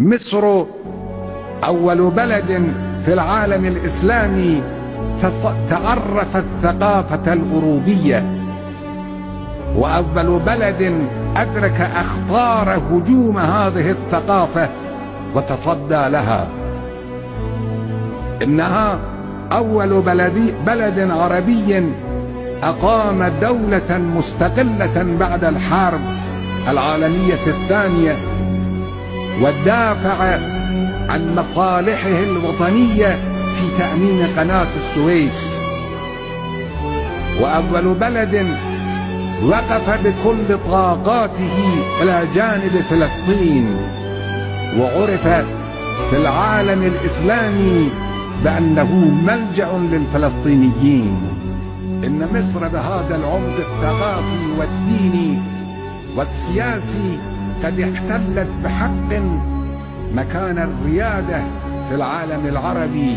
مصر أول بلد في العالم الإسلامي تعرف الثقافة الأوروبية، وأول بلد أدرك أخطار هجوم هذه الثقافة وتصدى لها. إنها أول بلد عربي أقام دولة مستقلة بعد الحرب العالمية الثانية، ودافع عن مصالحه الوطنية في تأمين قناة السويس. وأول بلد وقف بكل طاقاته إلى جانب فلسطين، وعرف في العالم الإسلامي بأنه ملجأ للفلسطينيين. إن مصر بهذا العمق الثقافي والديني والسياسي قد احتلت بحق مكان الريادة في العالم العربي.